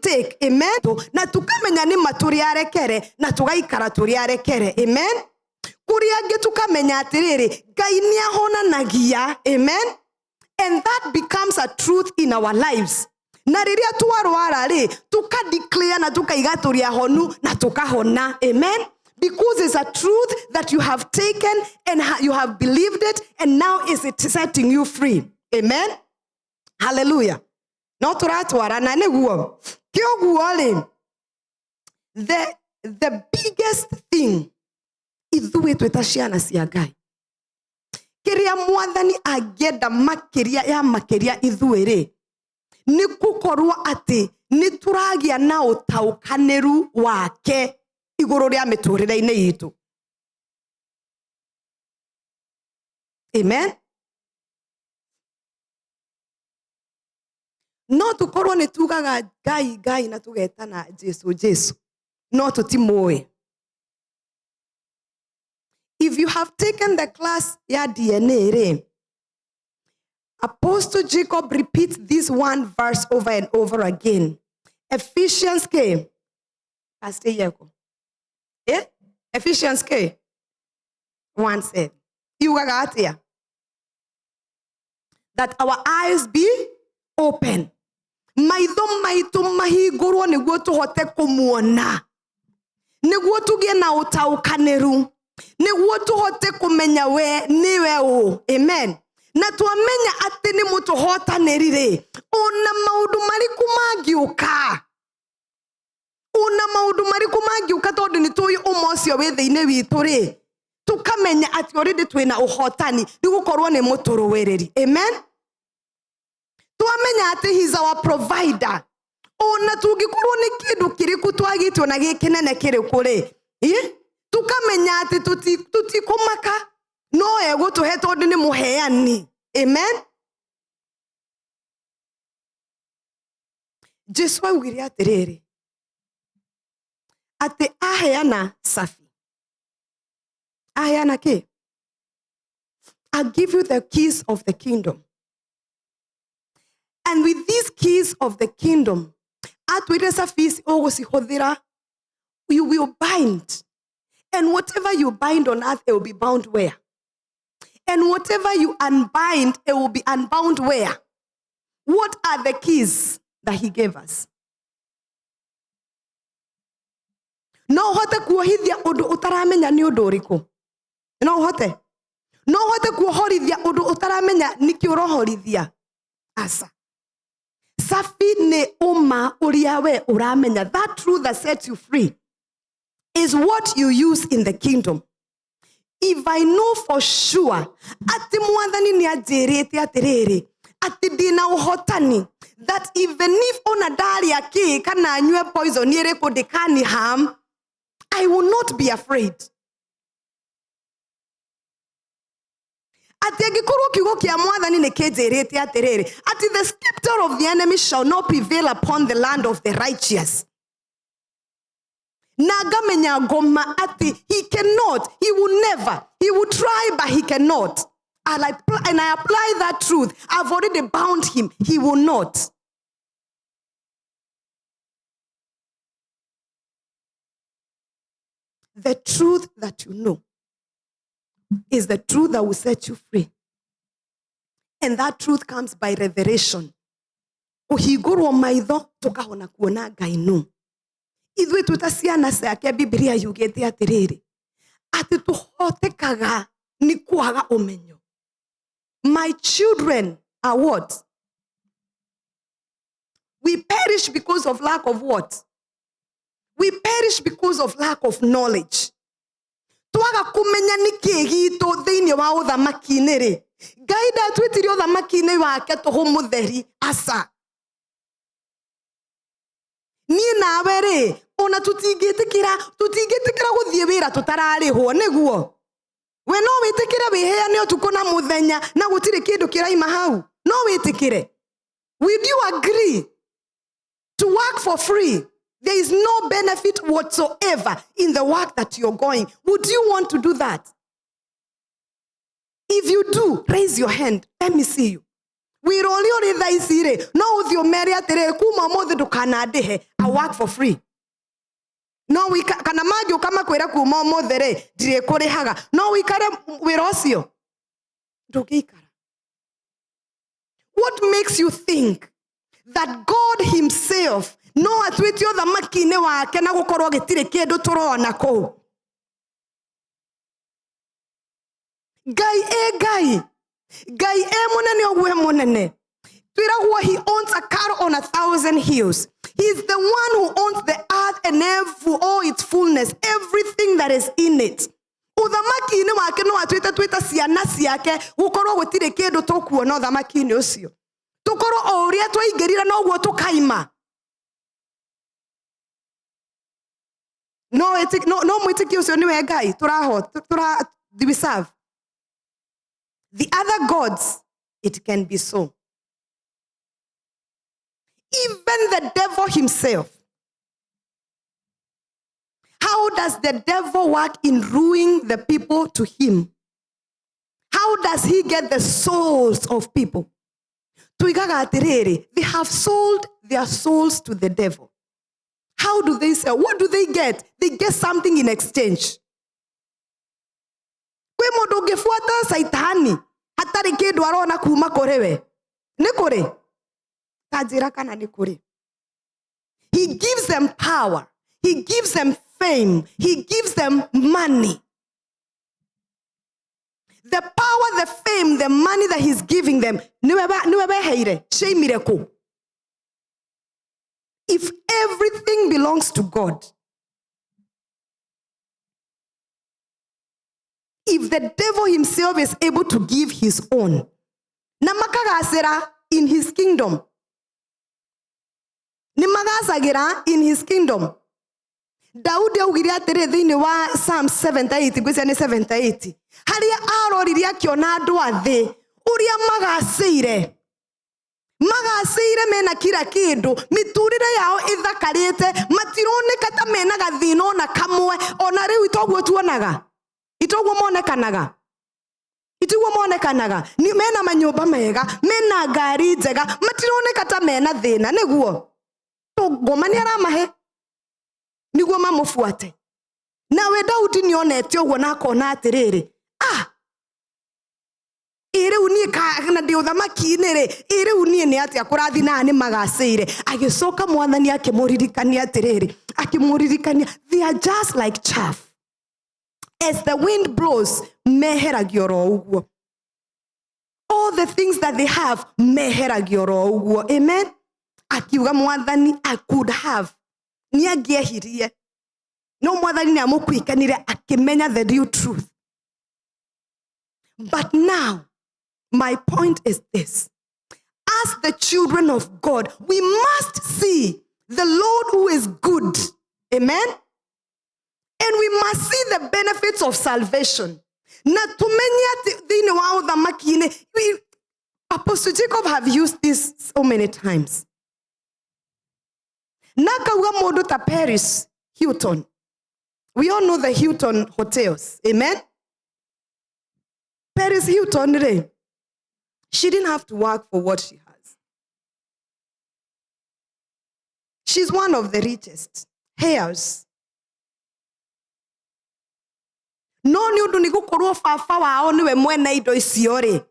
Take, amen. Na tukamenya nĩ ma tũrĩ arekere na tũgaikara tũrĩ arekere, amen. Kũrĩ angĩ tukamenya atĩrĩrĩ, Ngai nĩ ahonanagia, amen. And that becomes a truth in our lives. Na rĩrĩa twarwara rĩ, tuka declare na tukaiga tũrĩ ahonu na tukahona, amen. Because it's a truth that you have taken and you have believed it, and now is it setting you free, amen. Hallelujah. No tũratwarana nĩguo kĩoguo rĩ, the biggest thing ithuĩ twĩ ta ciana cia Ngai, kĩrĩa Mwathani angĩenda makĩria ya makĩria ithuĩ rĩ, nĩ gũkorwo atĩ nĩ tũragĩa na ũtaũkanĩru wake igũrũ rĩa mĩtũrĩre-inĩ itũ, amen. No tũkorwo nĩ tugaga Ngai Ngai na tũgetana Jesu Jesu, no tũtimũĩ. If you have taken the class ya DNA rĩ, Apostle Jacob repeats this one verse over and over again. Ephesians K. Pastor Yeko. Eh? Ephesians K. 1 7. Yugaga atia? That our eyes be open. Maitho maitũ mahingũrwo nĩguo tũhote kũmuona, nĩguo tũgĩe na ũtaũkanĩru, nĩguo tũhote kũmenya we nĩwe ũ, amen. Na twamenya atĩ nĩ mũtũhotanĩri rĩ, ona maũndũ marĩkũ mangĩũka, ona maũndũ marĩkũ mangĩũka, tondũ nĩ tũĩ ũma ũcio wĩ thĩinĩ witũ rĩ, tũkamenya atĩ already twĩna ũhotani nĩ gũkorwo nĩ mũtũrũĩrĩri, amen. Twamenya atĩ he is our provider, ona tũngĩkorwo nĩ kĩndũ kĩrĩkũ twagĩtwo na gĩkĩnene kĩrĩkũ rĩ, ĩ? Tũkamenya atĩ tũtikũmaka, no egũtũhe tondũ nĩ mũheani, amen. Jesu augire atĩrĩrĩ, atĩ aheana cabi, aheana kĩ? I give you the keys of the kingdom. And with these keys of the kingdom, atwĩrire cabi ici ũgũcihũthĩra, you will bind. And whatever you bind on earth, it will be bound where? And whatever you unbind, it will be unbound where? What are the keys that he gave us? No ũhote kuohithia ũndũ ũtaramenya nĩ ũndũ ũrĩkũ? No ũhote? No ũhote kuohorithia ũndũ ũtaramenya nĩkĩ ũrohorithia? Aca. Cabi nĩ ũma ũrĩa we ũramenya. That truth that sets you free is what you use in the kingdom. If I know for sure atĩ Mwathani nĩ anjĩrĩte atĩrĩrĩ, atĩ ndĩna ũhotani, that even if ona ndarĩa kĩ kana nyue poison ĩrĩkũ ndĩkani harm, I will not be afraid. Atĩ angĩkorwo kiugo kĩa Mwathani nĩ kĩnjĩrĩte atĩrĩrĩ, atĩ the scepter of the enemy shall not prevail upon the land of the righteous, na ngamenya ngoma atĩ he cannot, he will never, he will try but he cannot, and I apply that truth, I've already bound him, he will not. The truth that you know is the truth that will set you free. And that truth comes by revelation. Kũhingũrwo maitho tũkahona kuona Ngai nũ. Ithuĩ twĩ ta ciana ciake, Bibilia yugĩte atĩrĩrĩ, atĩ tũhotekaga nĩ kwaga ũmenyo. My children are what? We perish because of lack of what? We perish because of lack of knowledge. Twaga kũmenya nĩ kĩ gitũ thĩinĩ wa ũthamaki-inĩ rĩ, Ngai ndatwĩtire ũthamaki-inĩ wake tũhũ mũtheri, aca. Niĩ nawe rĩ, ona tũtingĩtĩkĩra gũthiĩ wĩra tũtararĩhwo, nĩguo? We no wĩtĩkĩre wĩheane ũtukũ na mũthenya na gũtirĩ kĩndũ kĩraima hau? No wĩtĩkĩre? Would you agree to work for free? There is no benefit whatsoever in the work that you're going. Would you want to do that? If you do, raise your hand. Let me see you. Wĩra ũrĩa ũrĩ thaa ici rĩ, no ũthiĩ ũmere atĩrĩrĩ, kuma ũmũthĩ ndũkanandĩhe, I work for free. No wika, kana mangĩũka makwĩra kuma ũmũthĩ rĩ, ndirĩkũrĩhaga, no wĩikare wĩra ũcio? Ndũngĩikara. What makes you think that God himself no atuĩte ũthamaki-inĩ wake na gũkorwo gĩtirĩ kĩndũ tũrona kũu? Ngai ĩ Ngai, Ngai e mũnene ũguo e mũnene. Twĩragwo he owns a cattle on a thousand hills. He is the one who owns the earth and every, all its fullness, everything that is in it. Ũthamaki-inĩ wake no atuĩte twĩta ciana ciake gũkorwo gũtirĩ kĩndũ tũkuona ũthamaki-inĩ ũcio, tũkorwo o ũrĩa twaingĩrire noguo tũkaima. No mwĩtĩkio ũcio nĩwe Ngai tũraho tũra we serve. The other gods, it can be so. Even the devil himself. How does the devil work in ruining the people to him? How does he get the souls of people? Tuigaga atĩrĩrĩ, they have sold their souls to the devil. How do they sell? What do they get? They get something in exchange. Kwĩ mũndũ ũngĩbuata caitani hatarĩ kĩndũ arona kuma kũrĩ we? Nĩ kũrĩ? Ta njĩra kana nĩ kũrĩ. He gives them power, he gives them fame, he gives them money. The power, the fame, the money that he's giving them, nĩwe weheire ciaimire kũ? If everything belongs to God, if the devil himself is able to give his own na makagacĩra in his kingdom, nĩ magacagĩra in his kingdom. Daudi augire atĩrĩ thĩinĩ wa Psalm 78, ngwĩciria nĩ 78, harĩa arorire akĩona andũ a thĩ ũrĩa magacĩire, magacĩire, mena kila kĩndũ, mĩtũrĩre yao ĩthakarĩte, matironeka ta mena gathĩna ona kamwe. Ona rĩu itoguo tuonaga, itoguo monekanaga, itiguo monekanaga ni mena manyũmba mega, mena ngari njega, matironeka ta mena thĩna. Nĩguo ngoma nĩ aramahe nĩguo mamũbuate. Nawe Daudi nĩonete ũguo na akona atĩrĩrĩ, ah, ĩ rĩu niĩ na ndĩ ũthamaki-inĩ rĩ, ĩ rĩu niĩ nĩ atĩa kũrathi na nĩ magacĩire? Agĩcoka Mwathani akĩmũririkania atĩrĩrĩ, akĩmũririkania, they are just like chaff. As the wind blows, meheragio oro ũguo. All the things that they have, meheragio oro ũguo. Amen. Akiuga Mwathani, I could have, nĩ angĩehirie, no Mwathani nĩ amũkwikanire akĩmenya the real truth. But now my point is this: as the children of God, we must see the Lord who is good. Amen. And we must see the benefits of salvation. Na tumenye atĩ thĩinĩ wa ũthamaki-inĩ, Apostle Jacob have used this so many times. Na akauga mũndũ ta Paris Hilton. We all know the Hilton hotels. Amen. Paris Hilton rĩ, she didn't have to work for what she has. She's one of the richest heirs. No nĩ ũndũ nĩ gũkorwo baba wao nĩwe mwene indo icio rĩ,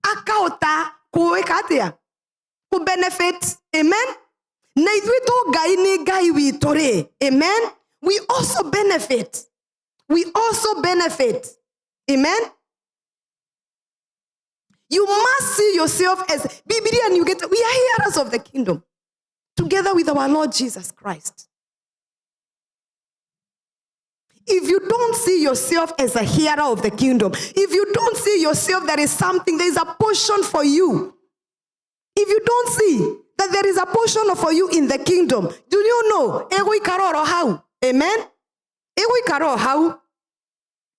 akahota kũĩka atĩa? Kũ benefit. Amen. Na ithuĩ to Ngai nĩ Ngai witũ rĩ. Amen. We also benefit. We also benefit. Amen. You must see yourself as Biblia and you get we are hearers of the kingdom together with our Lord Jesus Christ. If you don't see yourself as a hearer of the kingdom, if you don't see yourself there is something, there is a portion for you. If you don't see that there is a portion for you in the kingdom, do you know? Ĩgũikara oro hau. Amen. Ĩgũikara o hau.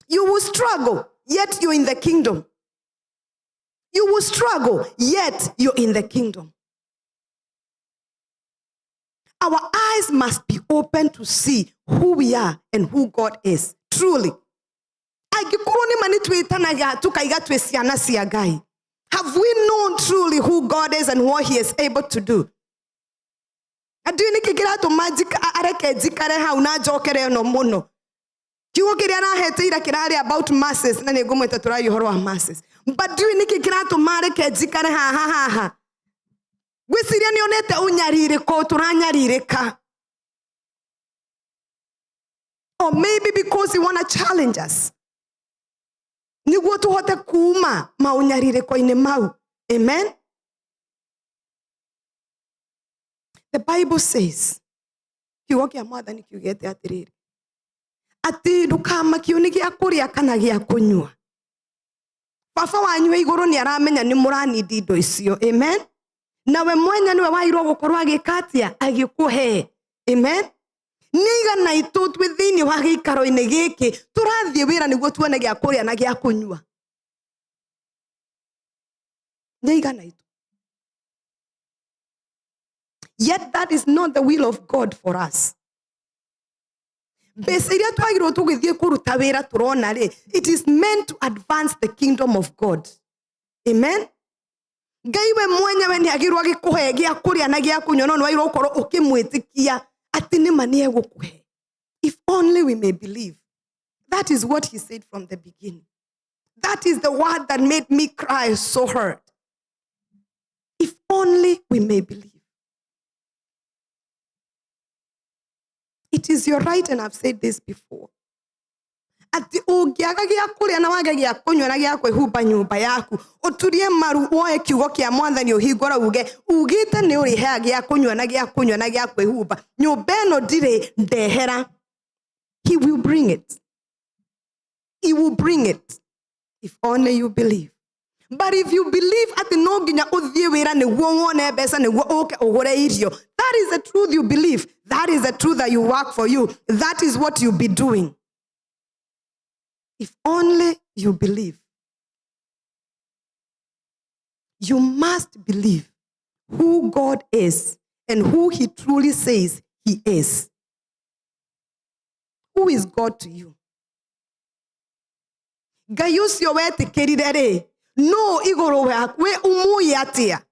You will struggle, yet you're in the kingdom. You will struggle, yet you're in the kingdom. Our eyes must be open to see who we are and who God is. Truly. Angĩkorwo nĩ ma nĩ twĩtanaga tũkaiga twĩ ciana cia Ngai, Have we known truly who God is and what he is able to do? Na ndiũĩ nĩkĩ kĩratũma areke njikare hau na njokere ĩno mũno. Kiugo kĩrĩa arahete ira kĩrarĩ about masses, na nĩ ngũmwĩta tũraria ũhoro wa masses. But ndiũĩ nĩkĩ kĩratũma areke njikare haha haha. Ngwĩciria nĩ onete ũnyarirĩko tũranyarirĩka. Or maybe because he wanna challenge us. Nĩguo tũhote kuuma maũnyarirĩko-inĩ mau. Amen. The Bible says, kiugo kĩa Mwathani kiugĩte atĩrĩrĩ, atĩ ndũkamakio nĩ gĩa kũrĩa kana gĩa kũnyua. Baba wanyu wĩ igũrũ nĩ aramenya nĩ mũranindi indo icio. Amen. Nawe mwenya nĩwe wagĩrĩirwo gũkorwo agĩka atĩa? Agĩkũhe. Amen. Nĩ igana itũ twĩ thĩinĩ wa gĩikaro-inĩ gĩkĩ tũrathiĩ wĩra nĩguo tuone gĩa kũrĩa na gĩa kũnyua. Nĩ igana itũ. Yet that is not the will of God for us. Mbeca iria twagĩrĩirwo tũgĩthiĩ kũruta wĩra tũrona rĩ, it is meant to advance the kingdom of God. Amen. Ngai we mwenyewe nĩ agĩrĩirwo agĩkũhe gĩa kũrĩa na gĩa kũnyua, no nĩ wagĩrĩirwo gũkorwo ũkĩmwĩtĩkia atĩ nĩ ma nĩ egũkũhe. If only we may believe. That is what he said from the beginning. That is the word that made me cry so hard. If only we may believe. It is your right, and I've said this before. Atĩ ũngĩaga gĩa kũrĩa na wage gĩa kũnyua na gĩa kwĩhumba nyũmba yaku, ũturie maru woe kiugo kĩa Mwathani ũhingũre uge, ugĩte nĩ ũrĩheaga gĩa kũnyua na gĩa kũnyua na gĩa kwĩhumba, nyũmba ĩno ndirĩ ndehera. He will bring it. He will bring it. If only you believe. But if you believe atĩ no nginya ũthiĩ wĩra nĩguo wone mbeca nĩguo ũke ũgũre irio, that is the truth you believe. That is the truth that you work for you. That is what you be doing. If only you believe. You must believe who God is and who he truly says he is. Who is God to you? Ngai ũcio wetĩkĩrire rĩ, no igũrũ waku, we ũmũĩ atĩa?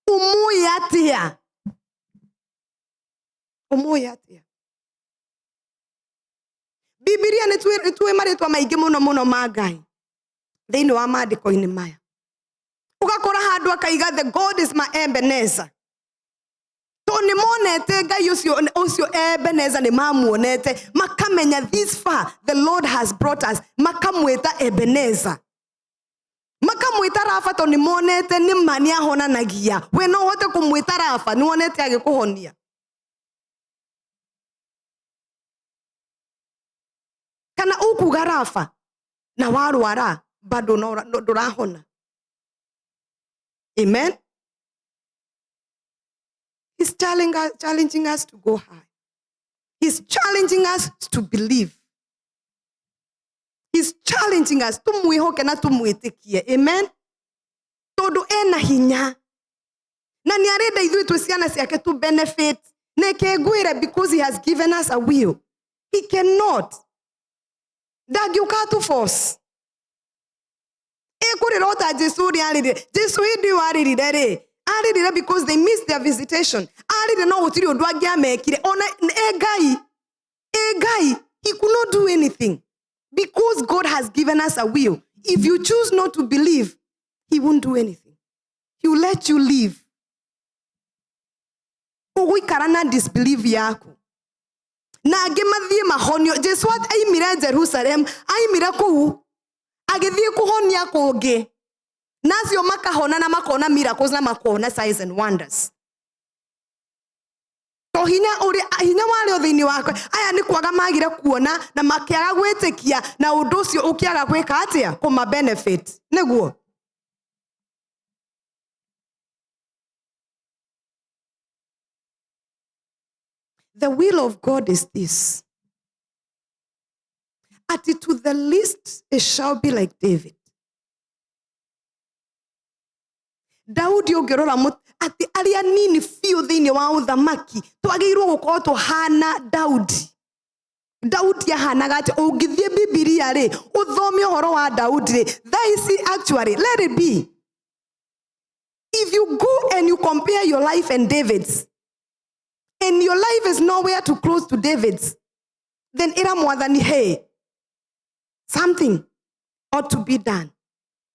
Ũmũĩ atĩa? Ũmũĩ atĩa? Bibilia nĩ tũĩ marĩtwa maingĩ mũno mũno ma Ngai thĩinĩ wa maandĩko-inĩ maya. Ũgakora handũ akaiga the God is my Ebenezer. Tondũ nĩ monete Ngai ũcio Ebenezer, nĩ mamuonete, makamenya this far the Lord has brought us, makamwĩta Ebenezer. Makamwĩta Rafa tondũ nĩ monete nĩ ma nĩ ahonanagia. We no ũhote kũmwĩta Rafa, nĩ wonete agĩkũhonia. Kana ũkuga Rafa na warwara bado no ndũrahona. Amen. He's challenging us to go high. He's challenging us to believe. He's challenging us tumwihoke na tumwĩtĩkie. Amen. Tondũ ena hinya. Na nĩ arenda ithuĩ twĩ ciana ciake to benefit. Neke ngwĩre, because he has given us a will. He cannot. Ndangĩũka to force. Ĩkũrĩra o ta Jesu ũrĩa arĩrire. Jesu hĩndĩ ĩyo arĩrire rĩ, arĩrire because they missed their visitation. Arĩrire no gũtirĩ ũndũ angĩamekire. Ona e Ngai, e Ngai, he could not do anything. Because God has given us a will. If you choose not to believe, he won't do anything. He will let you live. Ũgũikara na disbelief yaku. Na angĩ mathiĩ mahonio. Jesu aimire Jerusalem, aimire kũu, agĩthiĩ kũhonia kũngĩ. Na acio makahona na makona miracles na makona signs and wonders. To hinya ũrĩa, hinya warĩ o thĩinĩ wake. Aya nĩ kwaga magire kuona na makĩaga gwĩtĩkia, na ũndũ ũcio ũkĩaga gwĩka atĩa? Kũma benefit. Nĩguo. The will of God is this. Ati to the least it shall be like David. Daudi ũngĩrora atĩ arĩa nini biũ thĩinĩ wa ũthamaki twagĩrĩirwo gũkorwo tũhana Daudi. Daudi ahanaga atĩ ũngĩthiĩ Bibilia rĩ, ũthome ũhoro wa Daudi rĩ, thaa ici actually let it be. If you go and you compare your life and David's, and your life is nowhere too close to David's, then ĩra Mwathani, hey, something ought to be done.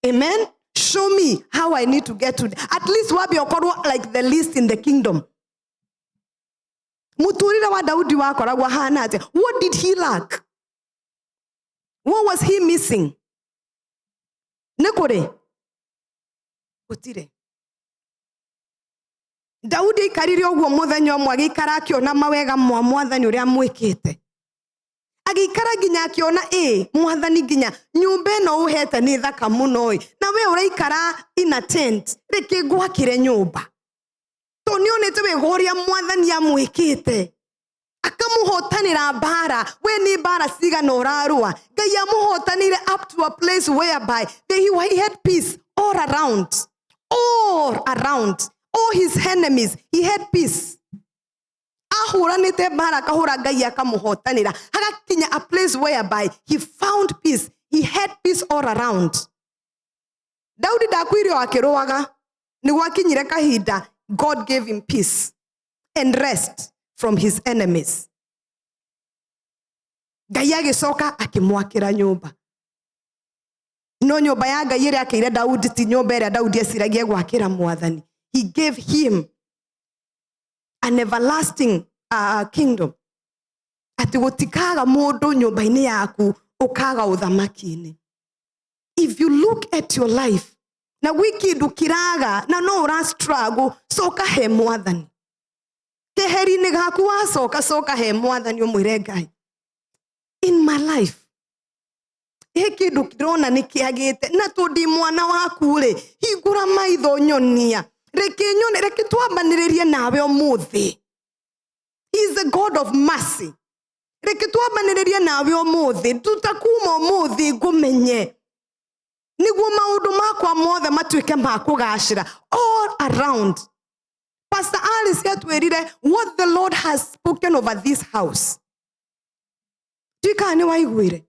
Amen? Show me how I need to get to, at least wabe okorwo like the least in the kingdom. Muturire wa Daudi wakoragwo ahana atia? What did he lack? What was he missing? Nĩ kũrĩ? Gũtirĩ. Daudi aikarire ũguo mũthenya ũmwe, agĩikara akĩona mawega ma Mwathani ũrĩa amwĩkĩte. Agĩikara nginya akĩona, ĩ Mwathani, nginya nyũmba ĩno ũhete nĩ thaka mũno ĩ, na we ũraikara in a tent, reke ngwakĩre nyũmba. To nĩ onete wega ũrĩa Mwathani amwĩkĩte, akamũhotanĩra mbara. We nĩ mbara cigana ũrarũa? Ngai amũhotanĩire up to a place whereby he had peace all around, all around all his enemies. He had peace. Ahũranĩte mbara, akahũra, Ngai akamũhotanĩra, hagakinya a place whereby he found peace. He had peace all around. Daudi ndakuire o akĩrũaga. Nĩ gwakinyire kahinda God gave him peace and rest from his enemies. Ngai agĩcoka akĩmwakĩra nyũmba. No nyũmba ya Ngai ĩrĩa akĩire Daudi ti nyũmba ĩrĩa Daudi eciragia gwakĩra Mwathani. He gave him an everlasting kingdom, atĩ gũtikaga mũndũ nyũmba-inĩ yaku ũkaga ũthamaki-inĩ. If you look at your life na gwĩ kĩndũ kĩraga na no ũra struggle, coka he Mwathani. Keheri-inĩ gaku wacoka, coka he Mwathani, ũmwĩre, "Ngai, in my life he kĩndũ ndĩrona nĩ kĩagĩte, na tondĩ mwana waku rĩ, hingũra maitho nyonia, reke nyone, reke twambanĩrĩrie nawe ũmũthĩ." He is a God of mercy. Reke twambanĩrĩrie nawe ũmũthĩ, tuta kuma ũmũthĩ ngũmenye, nĩguo maũndũ makwa mothe matuĩke ma kũgacĩra all around. Pastor Alice atwĩrire what the Lord has spoken over this house. Tuikaga nĩ waiguire.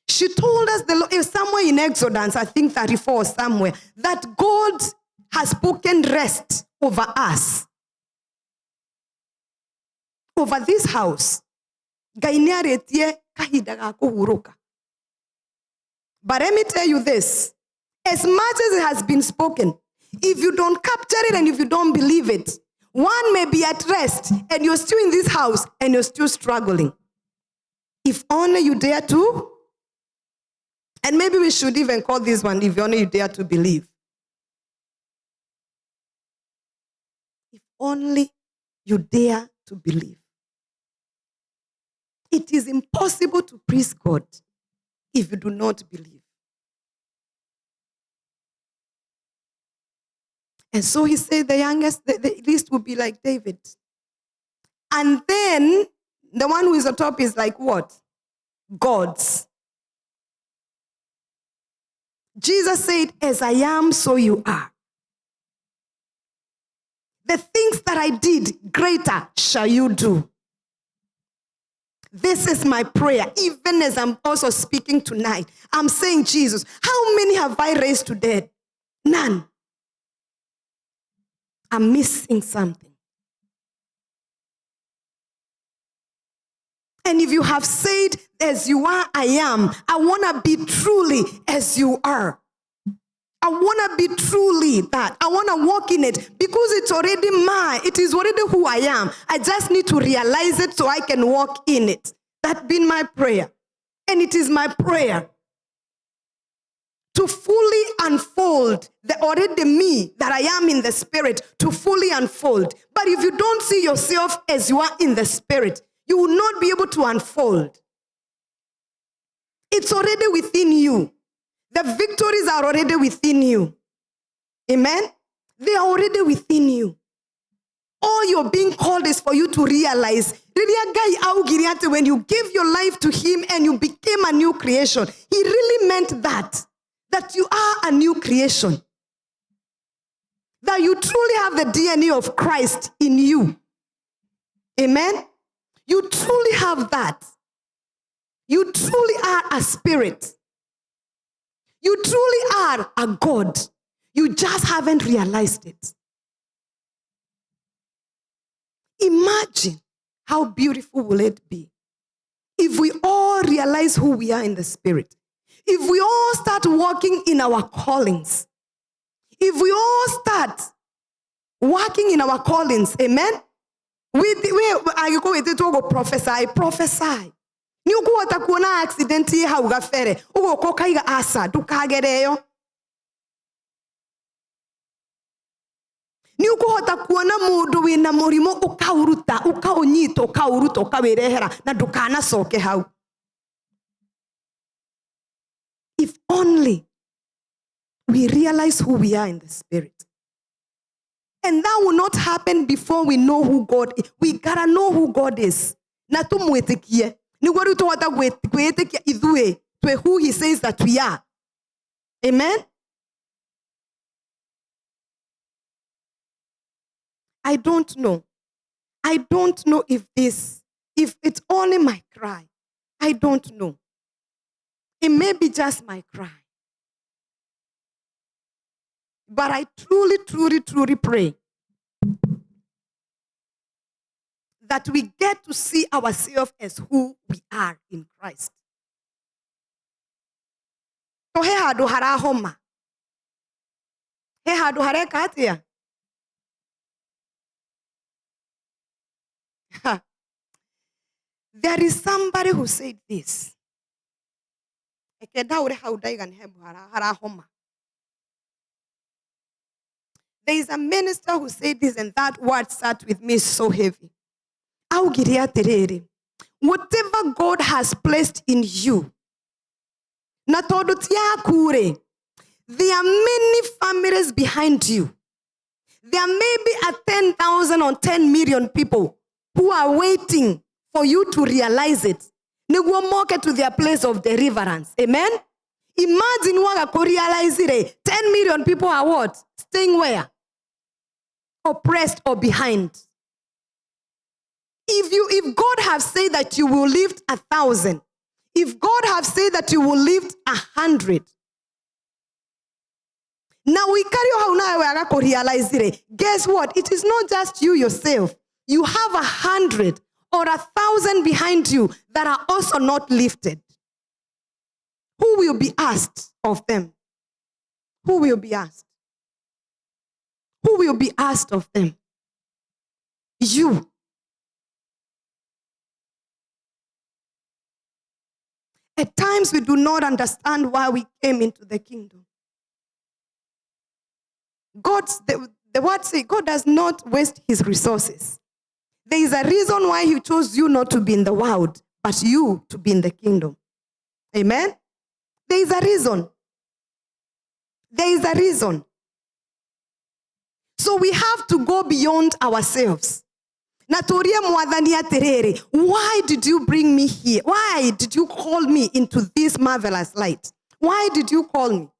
She told us the Lord, somewhere in Exodus, I think 34 somewhere, that God has spoken rest over us, over this house. Ngai nĩ arĩtie kahinda ga kũhurũka. But let me tell you this, as much as it has been spoken, if you don't capture it and if you don't believe it, one may be at rest and you're still in this house and you're still struggling. If only you dare to, and maybe we should even call this one, "If only you dare to believe." If only you dare to believe. It is impossible to please God if you do not believe. And so he said the youngest, the least will be like David. And then the one who is on top is like what? Gods. Jesus said, "As I am, so you are. The things that I did, greater shall you do." This is my prayer, even as I'm also speaking tonight. I'm saying, "Jesus, how many have I raised to death? None. I'm missing something." And if you have said, "As you are, I am," I want to be truly as you are. I want to be truly that. I want to walk in it because it's already mine. It is already who I am. I just need to realize it so I can walk in it. That been my prayer. And it is my prayer to fully unfold the already me that I am in the spirit, to fully unfold. But if you don't see yourself as you are in the spirit, you will not be able to unfold. It's already within you. The victories are already within you. Amen? They are already within you. All you're being called is for you to realize. Rĩrĩa Ngai augire atĩ when you give your life to him and you became a new creation, he really meant that. That you are a new creation. That you truly have the DNA of Christ in you. Amen? You truly have that. You truly are a spirit. You truly are a God. You just haven't realized it. Imagine how beautiful will it be if we all realize who we are in the spirit. If we all start walking in our callings. If we all start working in our callings, amen? Angĩkorwo wĩtĩtwo gũ prophesy, prophesy. Nĩ ũkũhota kuona accident ĩ hau gabere, ũgoka ũkaiga aca, ndũkagere ĩyo. Nĩ ũkũhota kuona mũndũ wĩna mũrimũ ũkaũruta, ũkaũnyita, ũkaũruta, ũkawĩrehera na ndũkanacoke hau. If only we realize who we are in the spirit. And that will not happen before we know who God is. We gotta know who God is. Na tumwĩtĩkie. Nĩguo rĩu tũhota kwĩĩtĩkia ithuĩ twĩ who he says that we are. Amen? I don't know. I don't know if it's only my cry. I don't know. It may be just my cry. But I truly, truly, truly pray that we get to see ourselves as who we are in Christ. To he handũ harahoma. He handũ hareka atĩa? Ha. There is somebody who said this. Reke ndaũre hau ndaiga nĩ he harahoma. There is a minister who said this, and that word sat with me so heavy. Augire atĩrĩrĩ, whatever God has placed in you, na tondũ ti yaku rĩ, there are many families behind you. There may be a 10,000 or 10 million people who are waiting for you to realize it. Nĩguo moke to their place of deliverance. Amen? Imagine waga kũ-realize rĩ, 10 million people are what? Staying where? Oppressed or behind. If God have said that you will lift 1,000, if God have said that you will lift 100, now we carry hau nawe waga kũ-realize rĩ, guess what? It is not just you yourself. You have 100 or 1,000 behind you that are also not lifted. Who will be asked of them? Who will be asked? Who will be asked of them? You. At times we do not understand why we came into the kingdom. The word says, God does not waste his resources. There is a reason why he chose you not to be in the world, but you to be in the kingdom. Amen? There is a reason. There is a reason. So we have to go beyond ourselves. Na tuurie Mwathani atĩrĩrĩ, why did you bring me here? Why did you call me into this marvelous light? Why did you call me?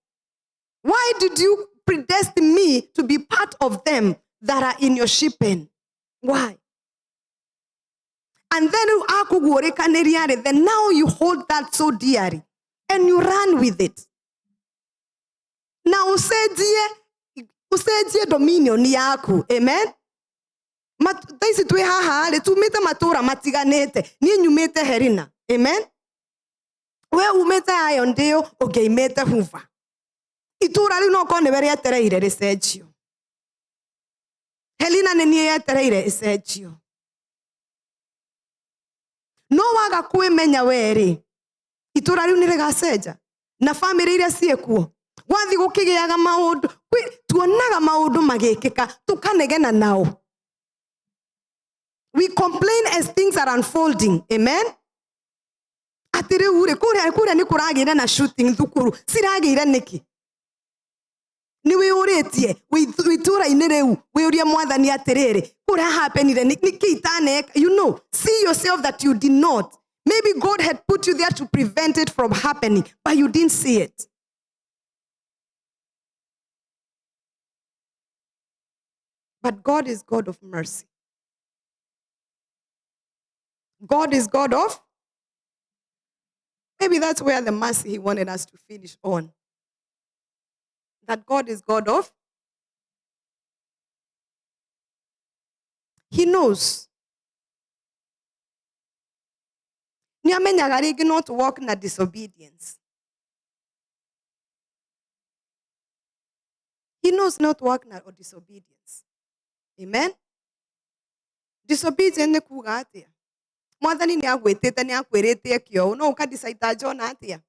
Why did you predestine me to be part of them that are in your shipping? Why? And then akuguũrĩkanĩria rĩ, then now you hold that so dearly and you run with it. Na ũcenjie dominion yaku. Amen? Thaa ici twĩ haha rĩ, tumĩte matũũra matiganĩte. Niĩ nyumĩte Helina. Amen? We umĩte Irondale, ũngĩaimĩte Hoover. Itũũra rĩu no korwo nĩwe rĩetereire rĩcenjio. Helina nĩ niĩ yetereire ĩcenjio. No waga kwĩmenya we rĩ, itũũra rĩu nĩ rĩgacenja. Na bamĩrĩ iria ciĩkuo. Gwathiĩ gũkĩgĩaga maũndũ, tuonaga maũndũ magĩkĩka, tũkanegena nao. We complain as things are unfolding. Amen? Atĩ rĩu rĩ, kũrĩa nĩ kũragĩire na shooting thukuru. Ciragĩire nĩkĩ? Nĩ wĩyũrĩtie, wĩ itũũra-inĩ rĩu, wĩyũrie Mwathani atĩrĩrĩ, kũrĩa happenire, nĩkĩ itaneka? See yourself that you did not. Maybe God had put you there to prevent it from happening, but you didn't see it. But God is God of mercy. God is God of? Maybe that's where the mercy he wanted us to finish on. That God is God of? He knows. Nĩ amenyaga rĩngĩ not to walk na disobedience. He knows not to walk na disobedience. Amen? Disobedience nĩ kuga atĩa? Mwathani nĩ agwĩtĩte, nĩ akwĩrĩte eke ũũ, no ũkadicaita Jona atĩa?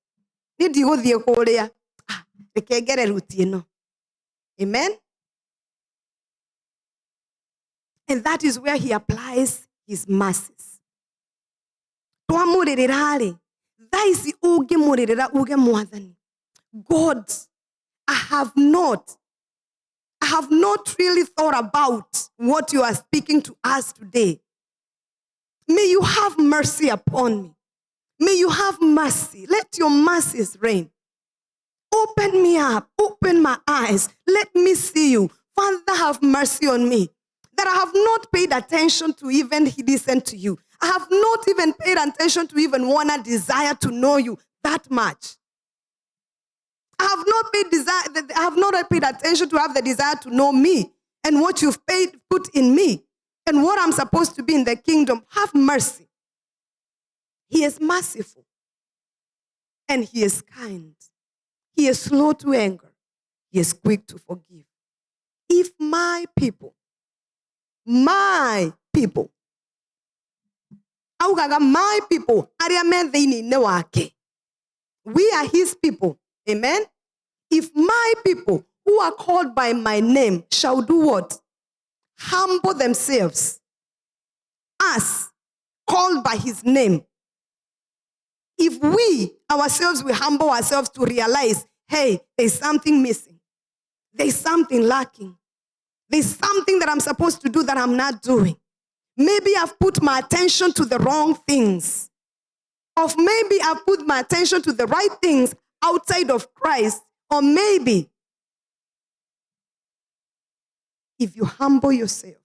Niĩ ndigũthiĩ kũrĩa. Ah, reke ngere ruti ĩno. Amen? And that is where he applies his mercies. Twamũrĩrĩra-rĩ, thaa ici ũngĩmũrĩrĩra uge Mwathani, God, I have not really thought about what you are speaking to us today. May you have mercy upon me. May you have mercy. Let your mercies reign. Open me up. Open my eyes. Let me see you. Father, have mercy on me. That I have not paid attention to even listen to you. I have not even paid attention to even want to desire to know you that much. I have not paid attention to have the desire to know me and what you've put in me and what I'm supposed to be in the kingdom. Have mercy. He is merciful and he is kind. He is slow to anger. He is quick to forgive. If my people, augaga my people, arĩa me thĩinĩ-inĩ wake. We are his people. Amen. If my people who are called by my name shall do what? Humble themselves. Us, called by his name. If we ourselves will humble ourselves to realize, hey, there's something missing. There's something lacking. There's something that I'm supposed to do that I'm not doing. Maybe I've put my attention to the wrong things. Or maybe I've put my attention to the right things outside of Christ. Or maybe if you humble yourself,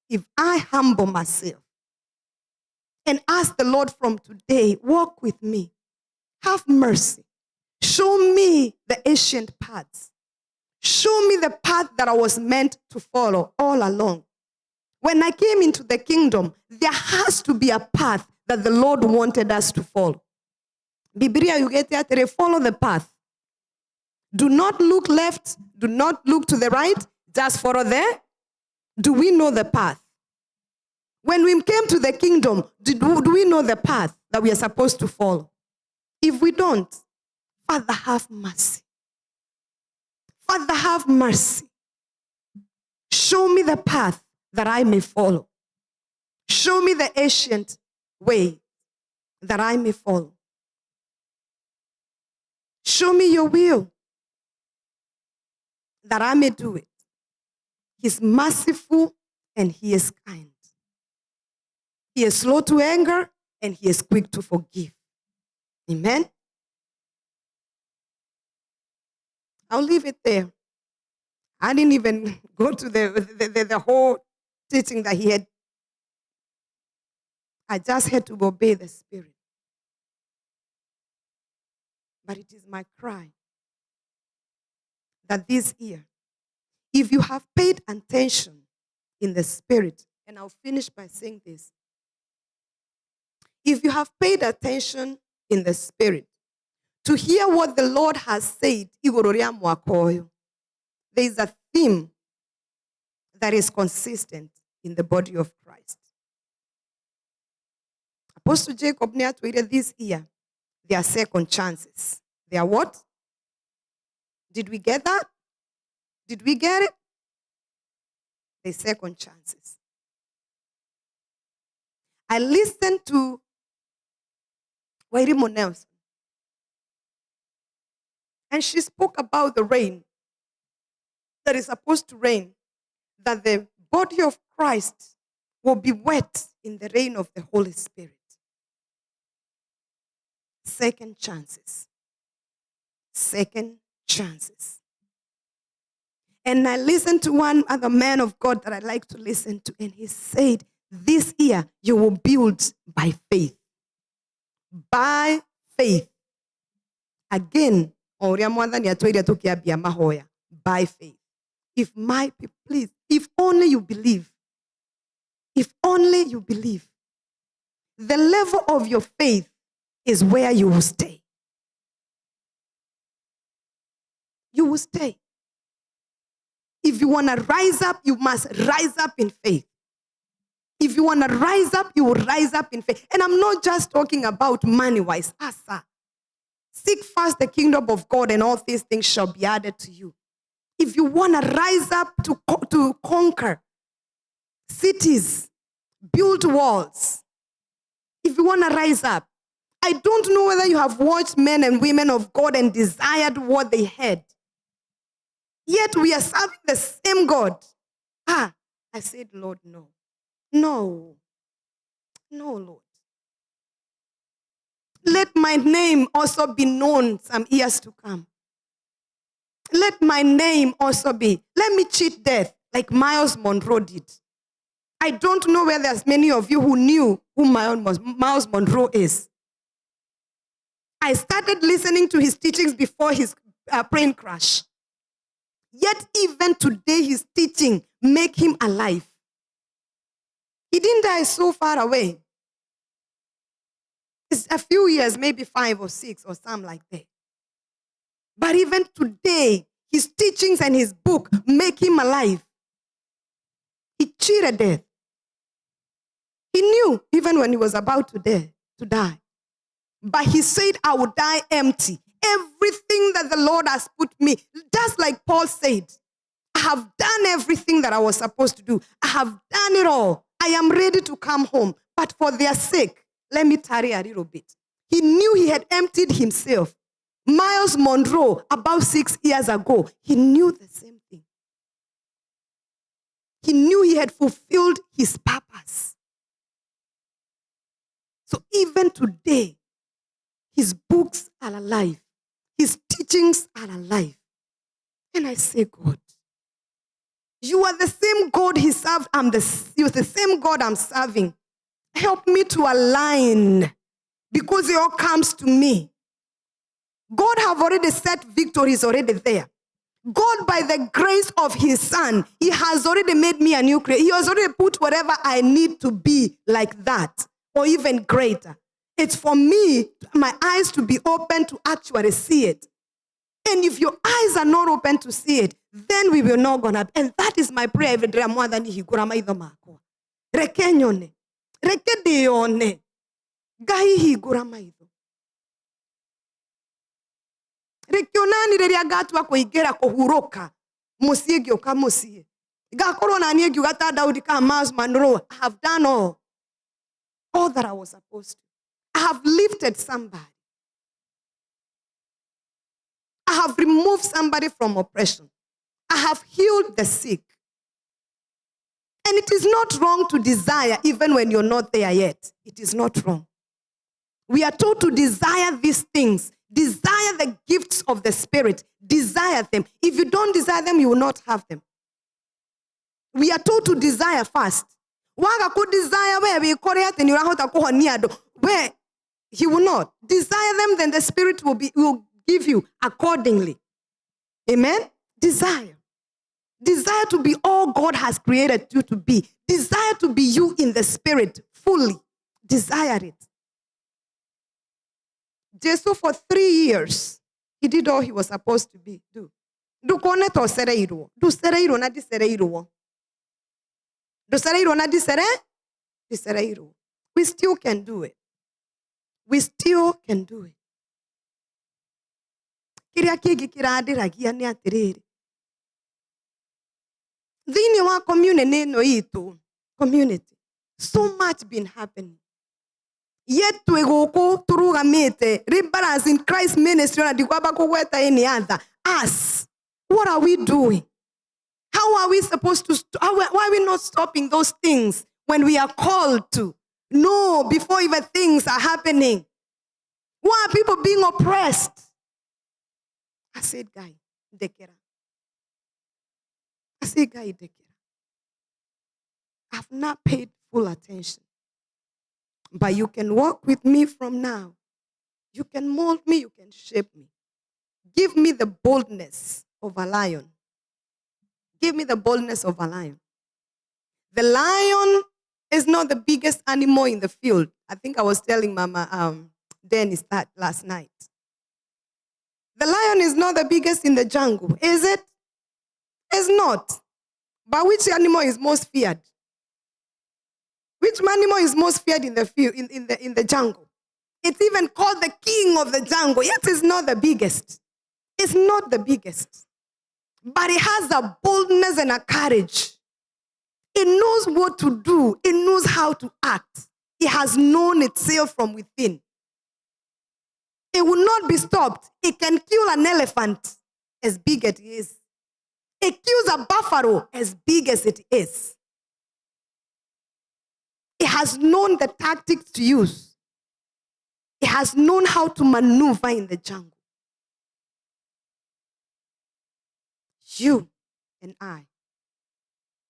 if I humble myself and ask the Lord from today, walk with me, have mercy, show me the ancient paths, show me the path that I was meant to follow all along. When I came into the kingdom, there has to be a path that the Lord wanted us to follow. Biblia yugĩte atĩrĩ, follow the path. Do not look left, do not look to the right, just follow there. Do we know the path? When we came to the kingdom, do we know the path that we are supposed to follow? If we don't, Father, have mercy. Father, have mercy. Show me the path that I may follow. Show me the ancient way that I may follow. Show me your will that I may do it. He's merciful and he is kind. He is slow to anger and he is quick to forgive. Amen. I'll leave it there. I didn't even go to the whole teaching that he had. I just had to obey the Spirit. But it is my cry that this year, if you have paid attention in the Spirit, and I'll finish by saying this. If you have paid attention in the Spirit to hear what the Lord has said, igũrũ rĩa mwaka ũyũ, there is a theme that is consistent in the body of Christ. Apostle Jacob nĩ atwĩire this year, there are second chances. They are what? Did we get that? Did we get it? The second chances. I listened to Wairimu Nelson, and she spoke about the rain that is supposed to rain, that the body of Christ will be wet in the rain of the Holy Spirit. Second chances. Second chances. And I listened to one other man of God that I like to listen to, and he said, this year you will build by faith. By faith. Again, o ũrĩa Mwathani atwĩire tũkĩambia mahoya. By faith. If my people, please, if only you believe. If only you believe. The level of your faith is where you will stay. You will stay. If you want to rise up, you must rise up in faith. If you want to rise up, you will rise up in faith. And I'm not just talking about money-wise. Asa. Seek first the kingdom of God and all these things shall be added to you. If you want to rise up to conquer cities, build walls, if you want to rise up, I don't know whether you have watched men and women of God and desired what they had. Yet we are serving the same God. I said, Lord, no. No. No, Lord. Let my name also be known some years to come. Let my name also be. Let me cheat death like Myles Munroe did. I don't know whether there's many of you who knew who Myles Munroe is. I started listening to his teachings before his plane crash. Yet even today, his teaching make him alive. He didn't die so far away. It's a few years, maybe 5 or 6 or something like that. But even today, his teachings and his book make him alive. He cheated death. He knew even when he was about to die. But he said, I will die empty. Everything that the Lord has put me, just like Paul said, I have done everything that I was supposed to do. I have done it all. I am ready to come home. But for their sake, let me tarry a little bit. He knew he had emptied himself. Myles Munroe, about 6 years ago, he knew the same thing. He knew he had fulfilled his purpose. So even today, his books are alive. His teachings are alive. And I say, God, you are the same God he served. You're the same God I'm serving. Help me to align because it all comes to me. God have already set victory is already there. God, by the grace of his son, he has already made me a new creature. He has already put whatever I need to be like that or even greater. It's for me, my eyes to be open to actually see it. And if your eyes are not open to see it, then we will not going to. And that is my prayer every day. Mwathani hingũra maitho makwa. Reke nyone. Reke ndĩyone. Ngai hingũra maitho. Reke onani rĩrĩa ngatua kũingĩra kũhurũka, mũciĩ ngĩũka mũciĩ. Ngakorwo na niĩ ngiuga ta Daudi ka Myles Munroe, I have done all. All that I was supposed to. I have lifted somebody. I have removed somebody from oppression. I have healed the sick. And it is not wrong to desire even when you're not there yet. It is not wrong. We are told to desire these things. Desire the gifts of the Spirit. Desire them. If you don't desire them, you will not have them. We are told to desire first. Waga ku desire where we kore ati ni urahota kuhonia andu. Where he will not. Desire them, then the Spirit will give you accordingly. Amen? Desire. Desire to be all God has created you to be. Desire to be you in the Spirit fully. Desire it. Jesus, for 3 years, he did all he was supposed to be. Do. Ndukone to sereirwo. Nducereirwo na ndicereirwo. Nducereirwo na ndicereirwo. We still can do it. We still can do it. Kĩrĩa kĩngĩ kĩrandĩragia nĩ atĩrĩrĩ. Thĩinĩ wa community ĩno itũ, community, so much been happening. Yet twĩ gũkũ tũrũgamĩte, Rebalance in Christ Ministry, ona ndikwamba kũgweta any other. Us, what are we doing? How are we supposed to, how, why are we not stopping those things when we are called to? No, before even things are happening. Why are people being oppressed? I said, Guy, ndekera. I said, Guy, ndekera. I've not paid full attention. But you can walk with me from now. You can mold me, you can shape me. Give me the boldness of a lion. Give me the boldness of a lion. The lion is not the biggest animal in the field. I think I was telling Mama Dennis that last night. The lion is not the biggest in the jungle, is it? It's not. But which animal is most feared? Which animal is most feared in the field, in the jungle? It's even called the king of the jungle, yet it's not the biggest. It's not the biggest. But it has a boldness and a courage. It knows what to do. It knows how to act. It has known itself from within. It will not be stopped. It can kill an elephant as big as it is. It kills a buffalo as big as it is. It has known the tactics to use. It has known how to maneuver in the jungle. You and I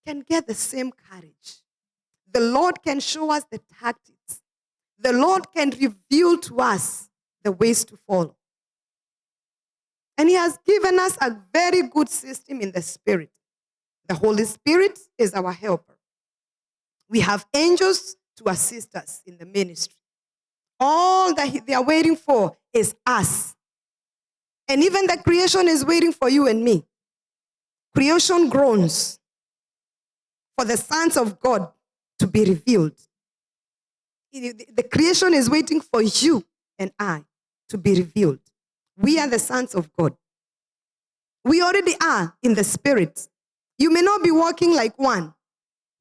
can get the same courage. The Lord can show us the tactics. The Lord can reveal to us the ways to follow. And He has given us a very good system in the Spirit. The Holy Spirit is our helper. We have angels to assist us in the ministry. All that they are waiting for is us. And even the creation is waiting for you and me. Creation groans for the sons of God to be revealed. The creation is waiting for you and I to be revealed. We are the sons of God. We already are in the spirit. You may not be walking like one,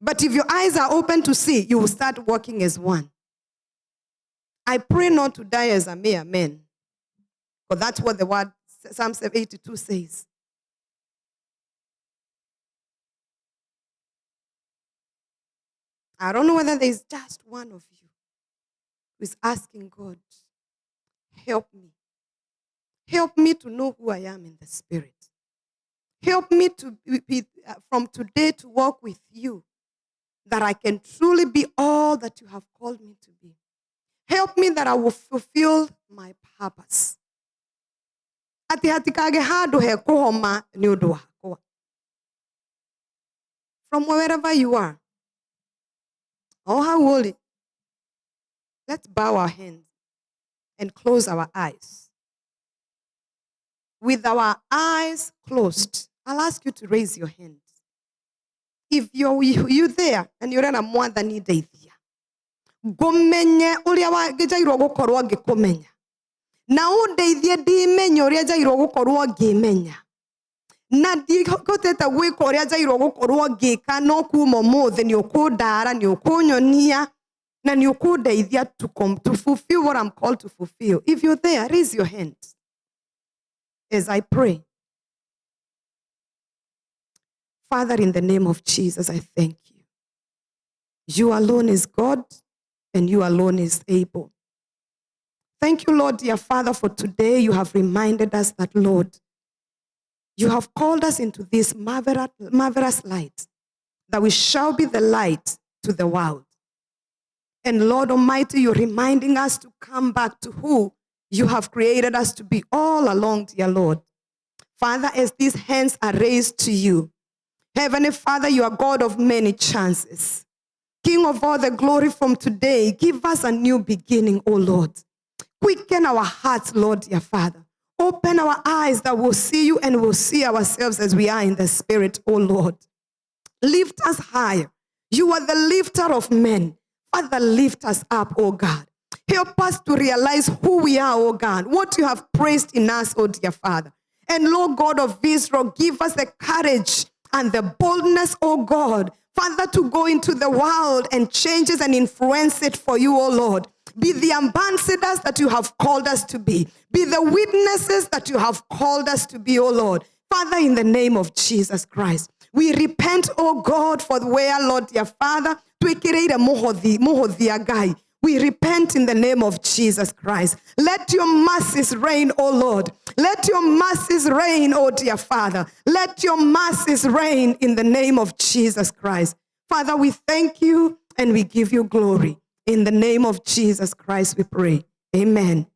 but if your eyes are open to see, you will start walking as one. I pray not to die as a mere man. But that's what the word Psalm 82 says. I don't know whether there's just one of you who is asking God, help me. Help me to know who I am in the spirit. Help me to be, from today to walk with you, that I can truly be all that you have called me to be. Help me that I will fulfill my purpose. Atĩ hatikage handũ hekũhoma nĩ ũndũ wakwa. From wherever you are, oh how holy, let's bow our hands and close our eyes. With our eyes closed, I'll ask you to raise your hand. If you're you there and you're na Mwathani ndeithia, ngũmenye ũrĩa njagĩrĩirwo gũkorwo ngĩkũmenya, na ũndeithie ndimenye ũrĩa njagĩrĩirwo gũkorwo ngĩmenya, na ndihotete gwĩka ũrĩa njagĩrĩirwo gũkorwo ngĩka, no kuma ũmũthĩ nĩ ũkũndara, nĩ ũkũnyonia na nĩ ũkũndeithia to fulfill what I'm called to fulfill. If you're there, raise your hand as I pray. Father, in the name of Jesus, I thank you. You alone is God and you alone is able. Thank you, Lord, dear Father, for today you have reminded us that, Lord, you have called us into this marvelous, marvelous light, that we shall be the light to the world. And Lord Almighty, you're reminding us to come back to who you have created us to be all along, dear Lord. Father, as these hands are raised to you, Heavenly Father, you are God of many chances. King of all the glory, from today, give us a new beginning, O Lord. Quicken our hearts, Lord, dear Father. Open our eyes that we'll see you and we'll see ourselves as we are in the Spirit, O Lord. Lift us higher. You are the lifter of men. Father, lift us up, O God. Help us to realize who we are, O God, what you have placed in us, O dear Father. And Lord God of Israel, give us the courage and the boldness, O God, Father, to go into the world and change it and influence it for you, O Lord. Be the ambassadors that you have called us to be. Be the witnesses that you have called us to be, O Lord. Father, in the name of Jesus Christ, we repent, O God, for where, Lord, dear Father, twĩkĩrĩire mũhothi mũhũthia Ngai. We repent in the name of Jesus Christ. Let your mercies reign, O Lord. Let your mercies reign, O dear Father. Let your mercies reign in the name of Jesus Christ. Father, we thank you and we give you glory. In the name of Jesus Christ, we pray. Amen.